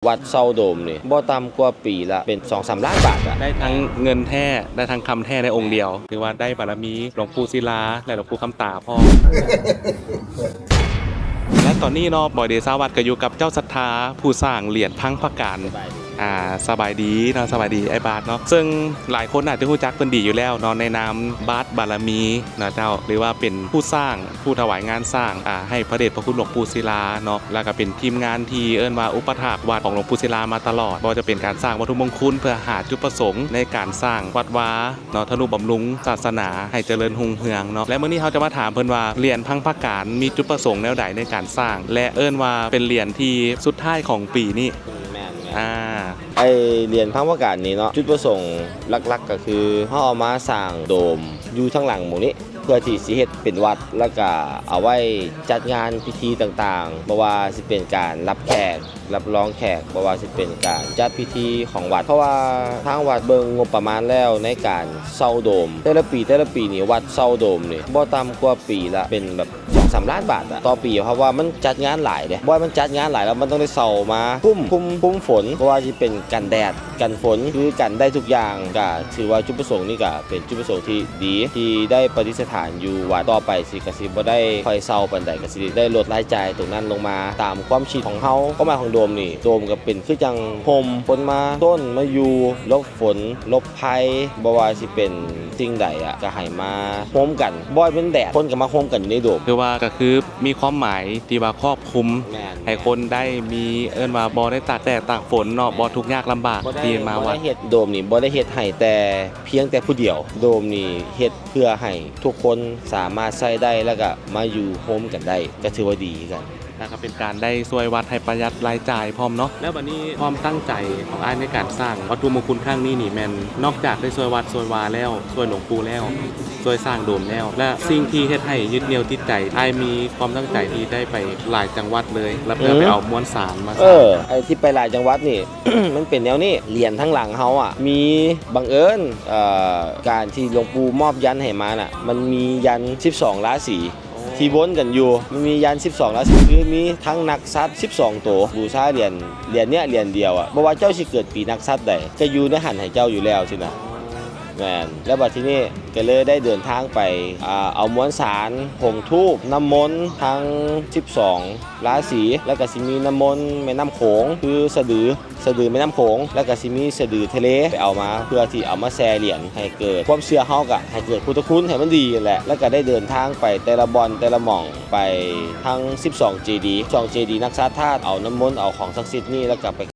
ວັດເຊົ່າໂດມນີ້ ບໍ່ຕ່ຳກວ່າປີລະເປັນສອງສາມລ້ານບາດອະ. ໄດ້ທັງເງິນແທ້ ໄດ້ທັງຄຳແທ້ໃນອົງດຽວ ຖືວ່າໄດ້ບາລະມີຫຼວງປູ່ສິລາ ແລະ ຫຼວງປູ່ຄຳຕາພ້ອມ. ແລະ ຕອນນີ້ເນາະ ບອຍເດຊາວັດກໍຢູ່ກັບເຈົ້າສັດທາຜູ້ສ້າງຫຼຽນພັງພະການ. ອ່າ ສະບາຍດີເນາະ ສະບາຍດີອ້າຍບາດເນາະ. ເຊິ່ງຫຼາຍຄົນອາດຈະຮູ້ຈັກເພິ່ນດີຢູ່ແລ້ວເນາະ ໃນນາມບາດບາລະມີເນາະເຈົ້າ ຫຼືວ່າເປັນຜູ້ສ້າງ ຜູ້ຖວາຍງານສ້າງ ອ່າ ໃຫ້ພະເດດພະຄຸນຫຼວງປູ່ສິລາເນາະ ແລ້ວກໍເປັນທີມງານທີ່ເອີ້ນວ່າອຸປະຖາກວັດຂອງຫຼວງປູ່ສິລາມາຕະຫຼອດ. ບໍ່ວ່າຈະເປັນການສ້າງວັດຖຸມົງຄຸນເພື່ອຫາຈຸດປະສົງໃນການສ້າງວັດວາເນາະ ທະນຸບຳລຸງສາສະໜາໃຫ້ຈະເລີນຮຸ່ງເຮືອງເນາະ. ແລະ ມື້ນີ້ເຮົາຈະມາຖາມເພິ່ນວ່າ ຫຼຽນພັງພະການມີຈຸດປະສົງແນວໃດໃນການສ້າງ ແລະ ເອີ້ນວ່າເປັນຫຼຽນທີ່ສຸດທ້າຍຂອງປີນີ້. ອືມ ແມ່ນໆ ອ່າ ໄອ້ຫຼຽນພັງພະການນີ້ເນາະ ຈຸດປະສົງຫຼັກໆກໍຄືເຮົາເອົາມາສ້າງໂດມຢູ່ທາງຫຼັງໝ່ອງນີ້ ເພື່ອທີ່ຊິເຮັດເປັນວັດ ແລ້ວກະເອົາໄວ້ຈັດງານພິທີຕ່າງໆ ບໍ່ວ່າຊິເປັນການຮັບແຂກ ຮັບລອງແຂກ ບໍ່ວ່າຊິເປັນການຈັດພິທີຂອງວັດ. ເພາະວ່າທາງວັດເບິ່ງງົບປະມານແລ້ວໃນການເຊົ່າໂດມ ແຕ່ລະປີ ແຕ່ລະປີນີ້ ວັດເຊົ່າໂດມນີ້ ບໍ່ຕ່ຳກວ່າປີລະເປັນແບບ ສອງສາມລ້ານບາດອະ ຕໍ່ປີ ເພາະວ່າມັນຈັດງານຫຼາຍເດ້. ບໍ່ໃຫ້ມັນຈັດງານຫຼາຍແລ້ວ ມັນຕ້ອງໄດ້ເຊົ່າມາຄຸມ ຄຸມ ຄຸມຝົນ ບໍ່ວ່າຊິເປັນກັນແດດ ກັນຝົນ ຄືກັນໄດ້ທຸກຢ່າງ. ກະຖືວ່າຈຸດປະສົງນີ້ກະເປັນຈຸດປະສົງທີ່ດີ ທີ່ໄດ້ປະດິດສະຖານຢູ່ວັດ. ຕໍ່ໄປຊິ ກະຊິບໍ່ໄດ້ຄ່ອຍເຊົ່າປານໃດ ກະຊິໄດ້ລົດລາຍຈ່າຍຕົງນັ້ນລົງມາ ຕາມຄວາມຄິດຂອງເຮົາ. ຄວາມໝາຍຂອງໂດມນີ້ ໂດມກະເປັນຄືຈັ່ງຮົ່ມ ຄົນມາຕົ້ນ ມາຢູ່ ຫຼົບຝົນ ຫຼົບ ໄພ ບໍ່ວ່າຊິເປັນສິ່ງໃດອະ ກະໃຫ້ມາໂຮມກັນ ບໍ່ໃຫ້ມັນແດດ ຄົນກະມາໂຮມກັນຢູ່ໃນໂດມ. ຖືວ່າກະຄືມີຄວາມໝາຍທີ່ວ່າຄອບຄຸມ ແມ່ນ ໃຫ້ຄົນໄດ້ມີ ເອີ້ນວ່າບໍ່ໄດ້ຕາກແດດຕາກຝົນເນາະ ແມ່ນ ບໍ່ທຸກຍາກລຳບາກ ບໍ່ໄດ້ ທີ່ມາວັດ ບໍ່ໄດ້ເຮັດ ໂດມນີ້ບໍ່ໄດ້ເຮັດໃຫ້ແຕ່ພຽງແຕ່ຜູ້ດຽວ. ໂດມນີ້ເຮັດເພື່ອໃຫ້ທຸກຄົນສາມາດໃຊ້ໄດ້ ແລ້ວກະມາຢູ່ໂຮມກັນໄດ້ ກະຖືວ່າດີຄືກັນ. ແລ້ວກໍເປັນການໄດ້ຊ່ວຍວັດໃຫ້ປະຢັດລາຍຈ່າຍພ້ອມເນາະ. ແລ້ວບັດນີ້ຄວາມຕັ້ງໃຈຂອງອ້າຍໃນການສ້າງວັດຖຸມົງຄຸນຄັ້ງນີ້ນີ້ ແມ່ນນອກຈາກໄດ້ຊ່ວຍວັດຊ່ວຍວາແລ້ວ ຊ່ວຍຫຼວງປູ່ແລ້ວ ຊ່ວຍສ້າງໂດມແລ້ວ ແລະ ສິ່ງທີ່ເຮັດໃຫ້ຍຶດໜຽວຕິດໃຈ ອ້າຍມີຄວາມຕັ້ງໃຈທີ່ໄດ້ໄປຫຼາຍຈັງຫວັດເລີຍ ແລ້ວເພື່ອ ອືມ ໄປເອົາມວນສານມາ ເອີ ສ້າງ ໄອ້ທີ່ໄປຫຼາຍຈັງຫວັດນີ້ ມັນເປັນແນວນີ້ ຫຼຽນທາງຫຼັງເຮົາອະ ມີບັງເອີນ ເອີ ການທີ່ຫຼວງປູ່ມອບຍັນໃຫ້ມານະ ມັນມີຍັນສິບສອງລາສີ ທີ່ວົນກັນຢູ່ ມັນມີຍັນສິບສອງລາສີ ຄືມີທັງນັກສັດສິບສອງໂຕ ບູຊາຫຼຽນ ຫຼຽນເນີ້ຍຫຼຽນດຽວອະ ບໍ່ວ່າເຈົ້າຊິເກີດປີນັກສັດໃດ ກະຢູ່ໃນຫັ້ນໃຫ້ເຈົ້າຢູ່ແລ້ວຊີ້ນະ. ແມ່ນ ແລ້ວບັດທີນີ້ກະເລີຍໄດ້ເດີນທາງໄປ ອ່າ ເອົາມວນສານ ຜົງທູບ ນ້ຳມົນ ທັງສິບສອງລາສີ ແລ້ວກະຊິມີນ້ຳມົນແມ່ນ້ຳໂຂງ ຄືສະດື ສະດືແມ່ນ້ຳໂຂງ ແລ້ວກະຊິມີສະດືທະເລ ໄປເອົາມາ ເພື່ອທີ່ເອົາມາແຊ່ຫຼຽນ ໃຫ້ເກີດຄວາມເຊື່ອເຮົາ ກະໃຫ້ເກີດພຸດທະຄຸນ ໃຫ້ມັນດີຫັ້ນແຫຼະ. ແລ້ວກະໄດ້ເດີນທາງໄປແຕ່ລະບ່ອນແຕ່ລະໝ່ອງ ໄປທັງສິບສອງເຈດີ ສິບສອງເຈດີນັກສັດທາດ ເອົານ້ຳມົນ ເອົາຂອງສັກສິດນີ້ ແລ້ວກະໄປ